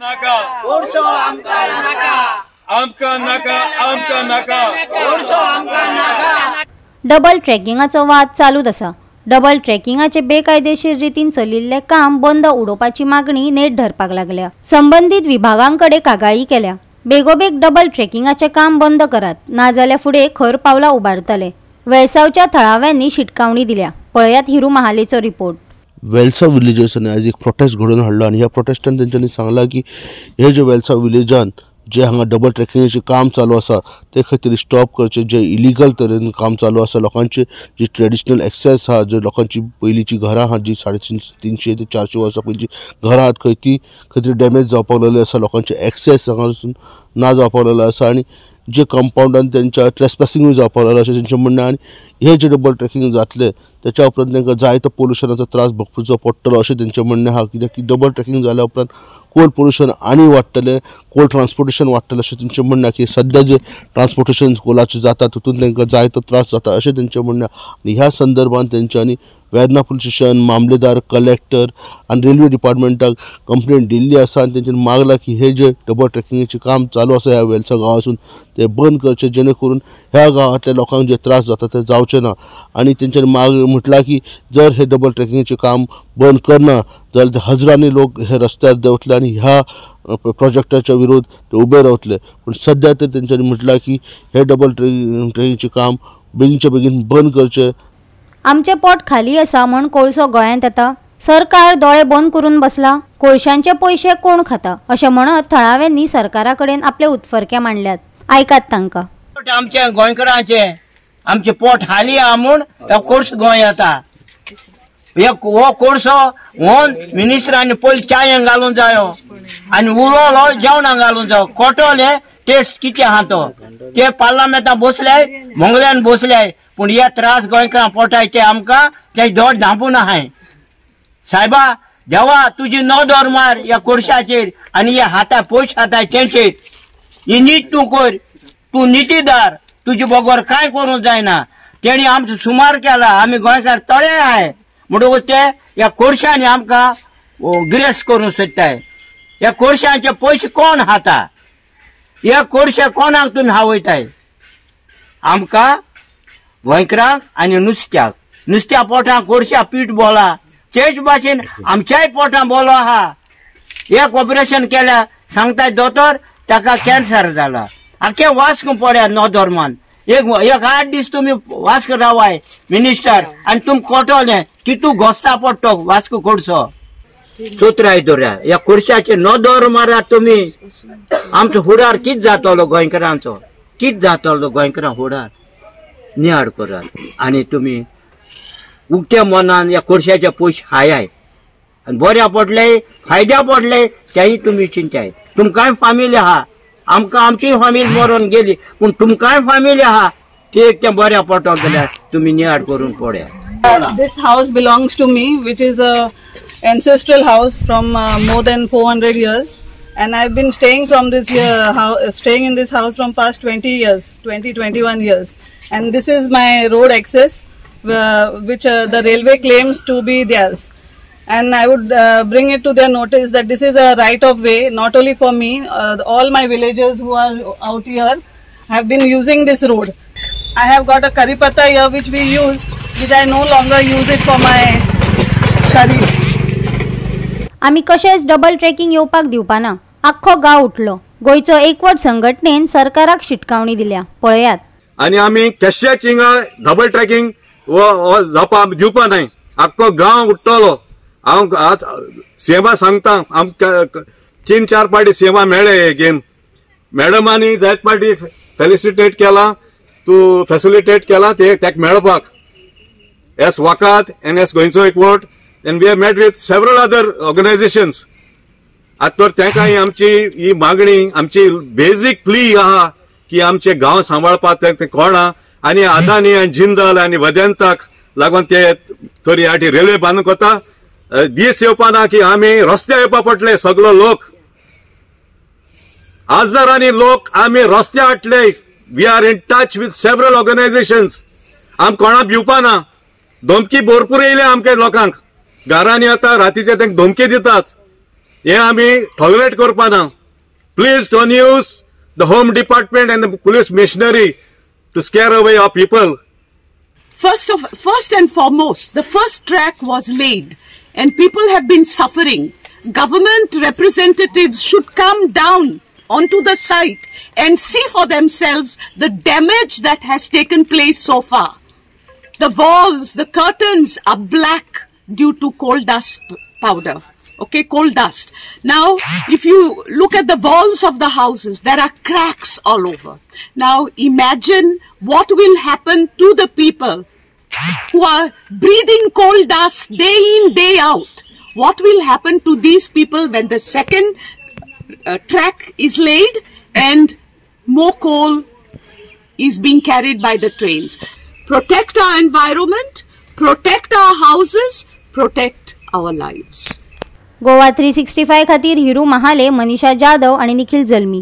नाका कोळसो आमकां नाका, आमकां नाका, आमकां नाका, कोळसो आमकां नाका। डबल ट्रॅकिंगाचो वाद चालूच आसा। डबल ट्रॅकिंगाचे बेकायदेशीर रितीन चलिल्लें काम बंद उडोवपाची मागणी नेट धरपाक लागल्या। संबंदीत विभागांकडे कागाळी केल्या। बेगोबेग डबल ट्रॅकिंगाचें काम बंद करात, नाजाल्यार फुडें खर पावलां उबारतले। वेळसावच्या थळाव्यांनी शिटकावणी दिल्या। पळयात हिरू महालेचो रिपोर्ट। वेलसाव विलेजर्सांनी आयज एक प्रोटेस्ट घडोवन हाडलो आनी ह्या प्रोटेस्टान तेंच्यांनी सांगलां की हे जे वेलसाव विलेजान जे हांगा डबल ट्रॅकिंगाचें काम चालू आसा ते खंय तरी स्टॉप करचें। जे इलिगल तरेन काम चालू आसा, लोकांचे जी ट्रेडिशनल एक्सेस आहा, जे लोकांची पयलींची घरां आहा, जी 350 ते 400 वर्सां पयलींची घरां आहात खंय ती खंय तरी डॅमेज जावपाक लागली आसा। लोकांचे एक्सेस हांगासून ना जावपाक लागलो आसा आनी जे कंपावंडान तेंच्या ट्रेसपासिंगूय जावपाक लागला अशें तेंचें म्हणणें। आनी हे जे डबल ट्रॅकिंग जातलें तेच्या उपरांत तांकां जायतो पोल्युशनाचो त्रास भोगचो पडटलो अशें तेंचें म्हणणें आहा। कित्याक की डबल ट्रॅकिंग जाल्या उपरांत कोल पोल्युशन आनी वाडटलें, कोल ट्रान्सपोर्टेशन वाडटलें अशें तेंचें म्हणणें आहा। की सद्या जे ट्रान्सपोर्टेशन कोलाचें जाता तितून तांकां जायतो त्रास जाता अशें तेंचें म्हणणें आहा। आनी ह्या संदर्भान तेंच्यांनी वेर्ना पुलीस स्टेशन, मामलेदार, कलेक्टर आनी रेल्वे डिपार्टमेंटाक कंप्लेन दिल्ली आसा आनी तेंच्यांनी मागलां की हे जे डबल ट्रॅकिंगाचें काम चालू आसा ह्या वेलसाव गांवासून ते बंद करचें, जेणे करून ह्या गांवांतल्या लोकांक जे त्रास जाता ते जावचे ना। आनी तेंच्यांनी म्हटलां की जर हे डबल ट्रॅकिंगाचें काम बंद करना जाल्यार ते हजरांनी लोक हे रस्त्यार देंवतले आनी ह्या प्रोजेक्टाच्या विरोध ते उबे रावतले। पूण सद्या तर तेंच्यांनी म्हटलां की हे डबल ट्रॅकिंगाचें काम बेगीनच्या बेगीन बंद करचें। आमचें पोट खाली आसा म्हूण कोळसो गोंयांत येता, सरकार दोळे बंद करून बसला, कोळशांचे पयशे कोण खाता अशें म्हणत थळाव्यांनी सरकारा कडेन आपले उत्फर्के मांडल्यात। आयकात तांकां। आमचे गोंयकारांचे आमचे पोट हाली आहा म्हूण हो कोळसो गोंय येता। हो कोळसो होन मिनिस्टरांनी पयलीं चायेन घालूंक जायो आनी उलोवलो जेवणाक घालूंक जायो। कोटोले ते कितें आहा तो ते पार्लामेंता बसले, मंगल्यान बसले, पूण हे त्रास गोंयकारां पोटाचे आमकां ते दोड धांपून आहाय। सायबा देवा तुजी नदर मार ह्या कोळशाचेर आनी ह्या हाता पयशे हाताय तेंचेर। ही नीत तूं कर, तूं नितीदार, तुजे बगर कांय करूंक जायना। तेणी आमचो सुमार केला, आमी गोंयकार तळे आहाय म्हणटकूच ते ह्या कोळशांनी आमकां गिरेस्त करूंक सोदताय। ह्या कोळशांचे पयशे कोण खाता, ह्या कोळशे कोणाक तुमी हावयताय? आमकां गोंयकारांक आनी नुस्त्याक। नुस्त्या पोटां कोळशा पीठ बोला तेच भाशेन आमच्याय पोटां बोलो आहा। एक ऑपरेशन केल्या सांगताय दोतोर ताका कॅन्सर जाला। आख्खे वास्को पड्या नदर मान एक 8 दीस तुमी वास्को रावाय मिनिस्टर आनी तुम कोटोले की तूं घोस्ता पडटो वास्को कोळसो चोत्राय दवरा। ह्या कोळशाचेर नदर मारात तुमी, आमचो हुडार कित जातलो गोंयकारांचो, कित जातलो गोंयकारां हुडार नियाळ करात आनी तुमी उक्त्या मनान ह्या कोळशाचे पयशे हायाय आनी बऱ्या पडले फायद्या पडले तेय तुमी चिंताय। तुमकांय फामिली आहा, आमकां आमची फामिली मरोन गेली पूण तुमकांय फामिली आहा, ते एक तें बऱ्या पडटलो जाल्यार तुमी नियाळ करून पळया। This house belongs to me, which is a ancestral house from more than 400 years, and I've been staying from this staying in this house from past 20 years, 21 years, and this is my road access, which the railway claims to be theirs. And I would bring it to their notice that this is a right of way, not only for me, all my villagers who are out here have been using this road. I have got a curry patta here which we use, which I no longer use it for my curry. आमी कशेंच double tracking येवपाक दिवपाना। आख्खो गांव उठलो। गोंयचो एकवट संघटनेन सरकाराक शिटकावणी दिल्या। पळयात। आनी आमी कशेंच हिंगा डबल ट्रॅकिंग जावपा दिवपा न्हय। आख्खो गांव उठ्ठलो। हांव आज सीएमा सांगता, आमकां 3-4 पार्टी सीएमा मेळ्ळे गेम मॅडमांनी जायत पार्टी फेलिसिटेट केला, तूं फेसिलिटेट केला ते ताका मेळपाक एस वाकात एन एस गोंयचो एकवट and we have met with several other organisations. आतां तर तांकां आमची ही मागणी, आमची बेजीक प्ली आहा की आमचे गांव सांबाळपाक तें कोण आहा आनी अदानी आनी जिंदल आनी वेदांताक लागून ते तरी आठी रेल्वे बांदूंक वता। दीस येवपा ना की आमी रस्त्यार येवपा पडले सगलो लोक, हजारांनी लोक आमी रस्त्यार हाडले. We are in touch with several organisations. आम कोणाक भिवपा ना. धमकी भरपूर येयल्या आमच्या लोकांक, घरांनी आतां रातीचे तांकां धमकी दितात. हें आमी टॉलरेट करपा ना. Please don't use the home department and the police machinery to scare away our people. First and foremost, the first track was laid and people have been suffering. Government representatives should come down onto the site and see for themselves the damage that has taken place so far. The walls, the curtains are black due to coal dust powder. Okay, coal dust. Now, if you look at the walls of the houses, there are cracks all over. Now, imagine what will happen to the people who are breathing coal dust day in, day out. What will happen to these people when the second track is laid and more coal is being carried by the trains? Protect our environment, protect our houses, protect our lives. Goa 365 खातीर हिरू महाले, मनीषा जाधव आणि निखिल जल्मी.